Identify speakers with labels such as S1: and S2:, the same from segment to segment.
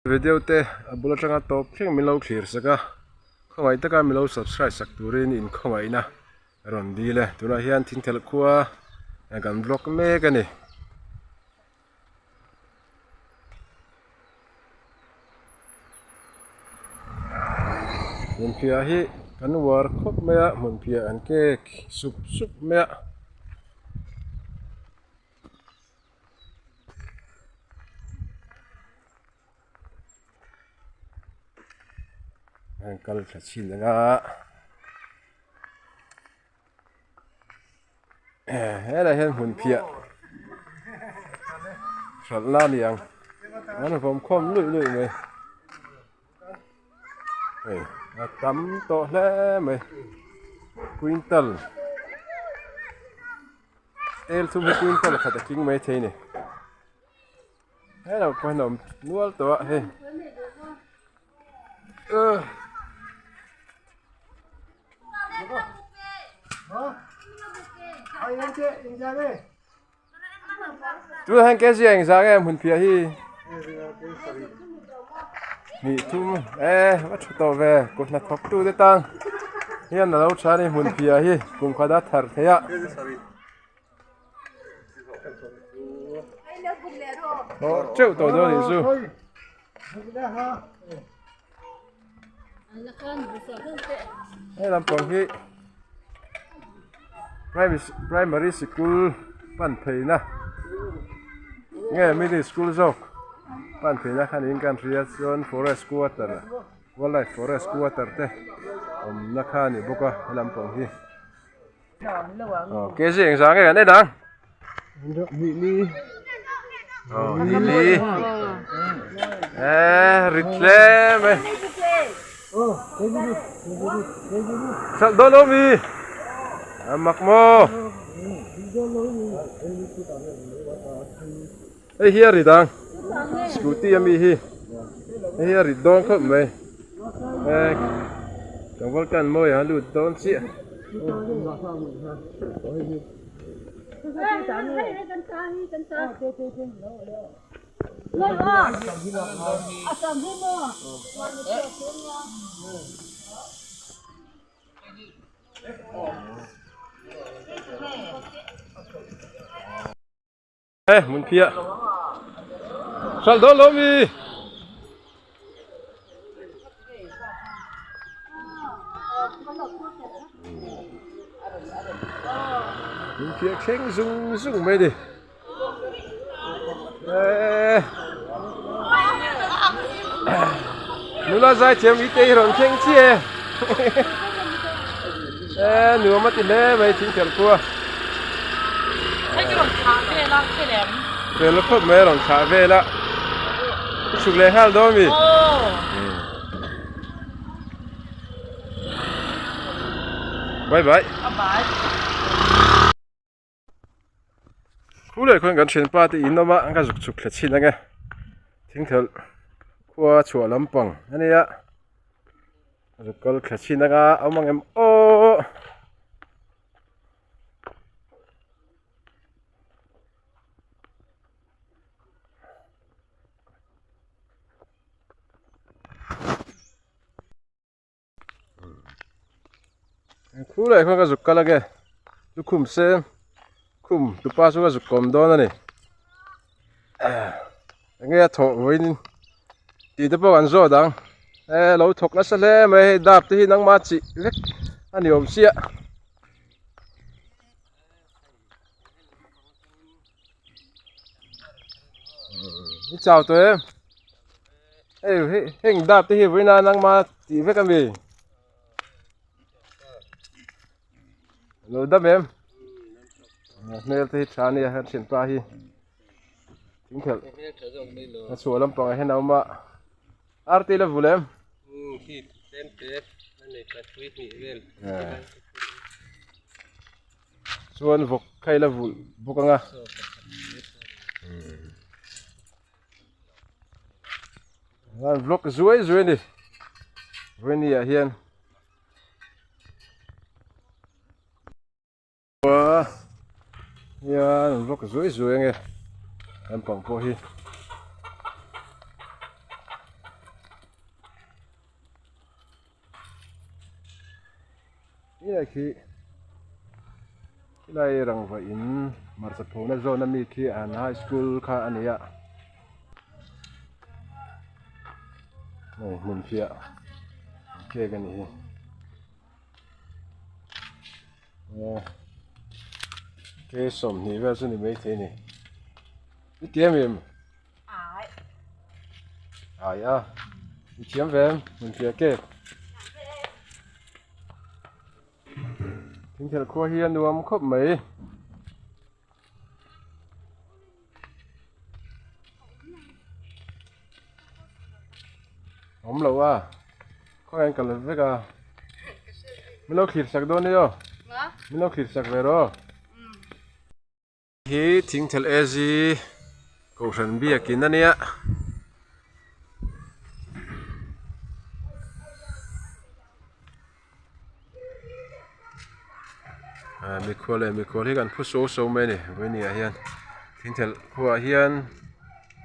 S1: Video te a bul atanga tawp thleng min lo thlir sak a, khawngaih taka min lo subscribe sak turin in khawngaihna a rawn dil e. Tunah hian thingthelh khua kan vlog mek a ni. Hmunphiah hi kan uar khawp mai a, hmunphiah an kek sup sup mai a. Heng kal thla chhin ang a helai hian hmun phiah hralhna a ni ang an vawm khawm luih luih mai hei a tam tawh hle mai quintal. Tel thum hi quintal khat a tling mai thei a ni hello pawh hian a awm nual tawh a hei tunah hian kg a engzah nge hmun phiah hi hnih thum e va tha tawh ve kut hnathawk tu te tan hian alo tha a ni hmun phiah hi kum khat a thar theih a aw teuh tawh dawn a nih chu. He lampang hi primary sikul pan pheina nge middle school zawk pan pheina kha niin ka hria chuan forest quarter wildlife forest quarter te awmna kha a ni bawk a he lampang hi. Kg engzah nge kan en ang? Ni li eh rit hle mai hralh dawn lo mi a mak maw hei hi a rit ang scooty ami hi hei hi a rit dawn khawp mai eh tlangval kan mawi a lut dawn chiah. E hmun phiah hralh dawn lo mi. Hmun phiah thleng zung zung mai a ni e nula zai thiam i te hi rawn thleng chiah e e nuam a ti hle mai thingthelh khua. Fel khawp mai a rawn thlah vel a i chhuk leh nghal dawn mi bye bye khu leh khuan kan thianpa te in awm a an ka zuk chhuk thla chhin ang e thingthelh khua chhuah lampang a nia a zuk kal thla chhin ang a a awm ang em aw. Khu leh khuan ka zuk kal ange lukhum sen khum tupa chu ka zuk kawm dawn a ni enge a thawh vawiin tih te pawh kan zawt ang e lo thawk nasa hle mai hei dap te hi nangma chih vek a ni awm chiah. I chau tawh em hei hei heng dap te hi vawiin a nangma tih vek ami lo dam em hmel te hi tha ania kan thianpa hi thingthelh a chhuah lampangah hian a awm a arti la vul em. Chuan vawk kha ila vulh bawk ang a. An vlog zuai zuai a ni. Vawiin ah hian. Hian an vlog zuai zuai ang e. Lampang pawh hi. Nge khi khilai rangva in hmarcha phona zawn ami khi an high school kha a ni a hei hmunphiah cake a nih hi ke 20 vel chu ni maithei a ni i ti em em. Ai a i thiam ve em hmunphiah cake thingthel khua hi a nuam khawp mai. Awm lo a khawngaih an kal vek a min lo thlir sak dawn nia aw min lo thlir sak ve rawh aw. Hi thingthel AZ kohhran biakin a nia. Ah mikhual leh mikhual hi kan phu so so mai a ni vawinia hian thingthel khuaah hian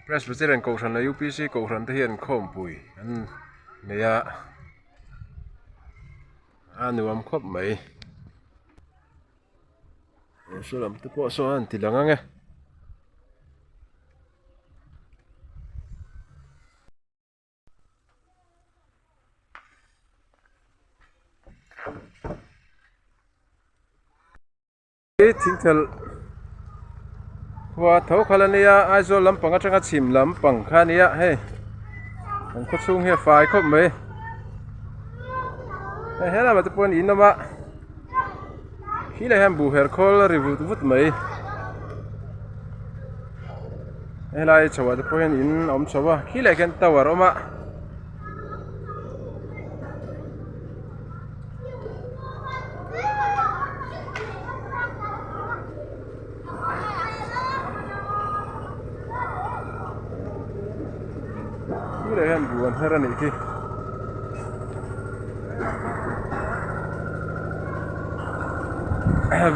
S1: Presbyterian kohhran leh UPC kohhran te hian khawmpui an nei a a nuam khawp mai. Saw lam te pawh sawn an ti lang ang e. Hi thingthel khua tho kha la nia Aizawl lampang atanga chhim lampang kha a nia hei kan khaw chhung hi a fai khawp mai hei he lamah te pawh an in awm a. Khi leh hian buh her khawl a ri vut vut mai helai chho ah te pawh hian in a awm chho a khi leh khian tower a awm a. Khi leh hian buh an her a nih khi.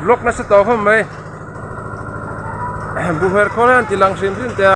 S1: Vlog nasa tawh khawp mai buh her khawl hian ti lang hrim hrim teh a.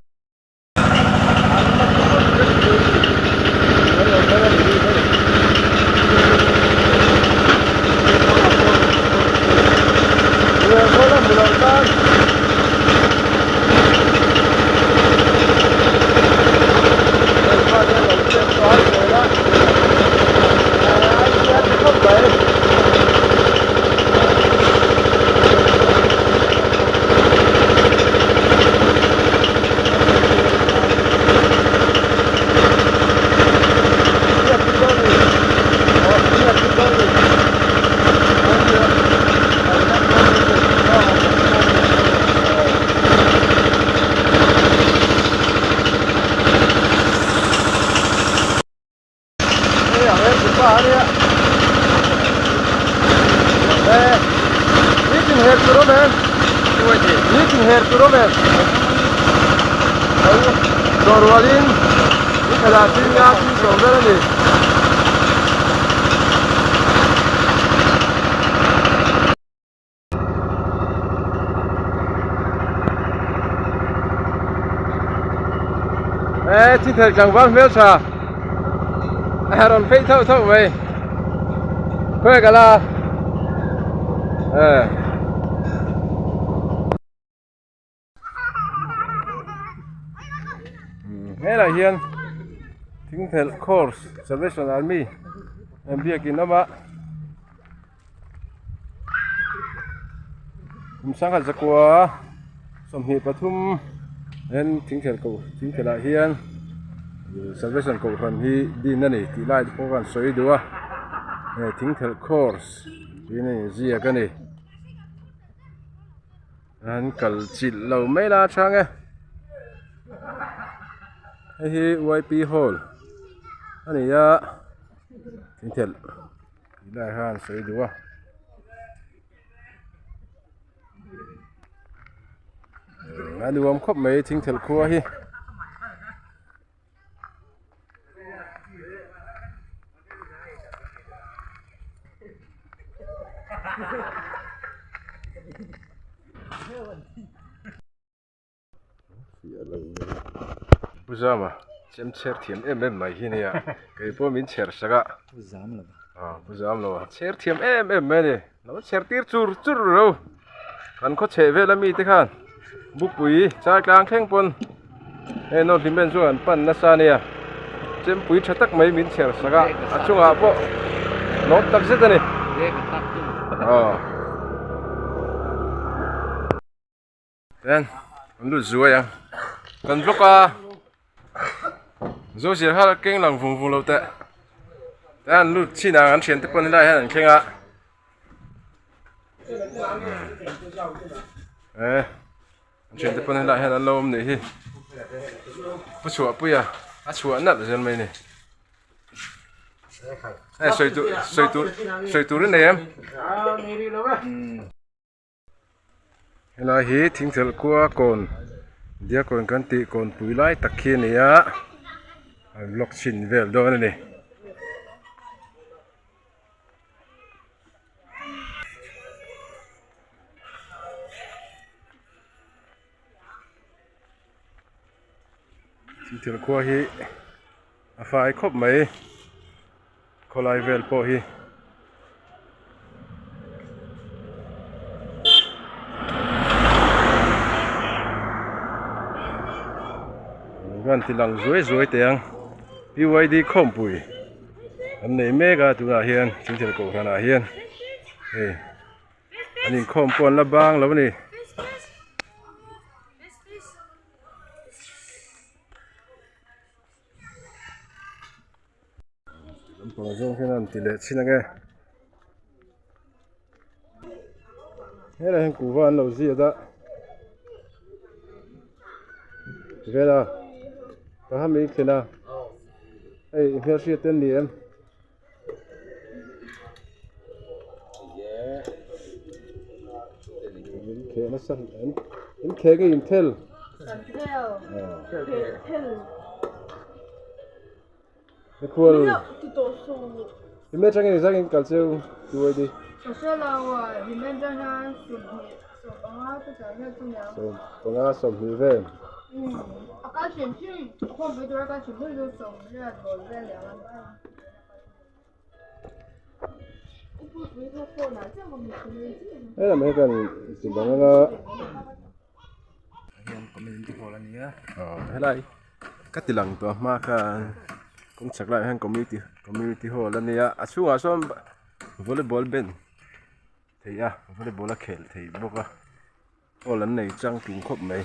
S1: Eee thi thei tlangval hmel tha a rawn phei thauh thauh mai khawi ka la eh. Helai hian thingthelh course salvation army an biakin awm a kum sangha zakua 23 hian thingthelh koh thingthelh ah hian salvation kohhran hi din a ni tih lai te pawh khan sawi duh a he thingthelh course tiin a inziak a ni. An kal chilh lo mai la chang e hei hi yp hall a ni a thingthelh tih lai khan sawi duh a a nuam khawp mai thingthelh khua hi. Pu Zama chem chher thiam em em mai hi nia kei pawh min chher sak a.
S2: Pu Zam lo va.
S1: Aw pu zam lo a chher thiam em em mai a ni lo chher tir chur chur ro kan khaw chheh vel ami te khan bupui char tlang thleng pawn hei nawr hlim en chu an pan nasa a nia chempui tha tak mai min chher sak a a chungah pawh lawm tak zet a ni aw. Ten an lut zuai ang kan vlog a zo zir har keng lang vung vung lo teh ten an lut chin ang an thian te pawn helai hian an thleng a eh an thian te pawn helai hian an lo awm nih hi pu chhuah pui a a chhuah nalh zel mai a ni eh sawi tur sawi tur sawi tur i nei em. Helai hi thingthelh khua kawn diakkawn kan tih kawnpui lai tak khi a ni a an vlog chhin vel dawn a ni. Thingthelh khua hi a fai khawp mai khawlai vel pawh hi. An ti lang zuai zuai teh ang P Y D khawmpui an nei mek a tunah hian thingthelh kohhran ah hian hei an inkhawm pawh an la bang lo a ni. Lampang zawng hian an ti leh chin ange helai hian kuhva an lo ziat a vela ka ha mai thlen a hei i hmelhriat te an ni em. Kheh nasa in kheh nge in thel mikhual hime atangin engzah nge in kal cheu tuaidi sawmpanga sawmhnih vel. Helam hi kan ti bang anga aw helai ka ti lang tawh hma khan kawng chhak laiah hian community community hall a nia a chhungah sawn volleyball ben theih a volleyball a khelh theih bawk a hall an nei changtlung khawp mai.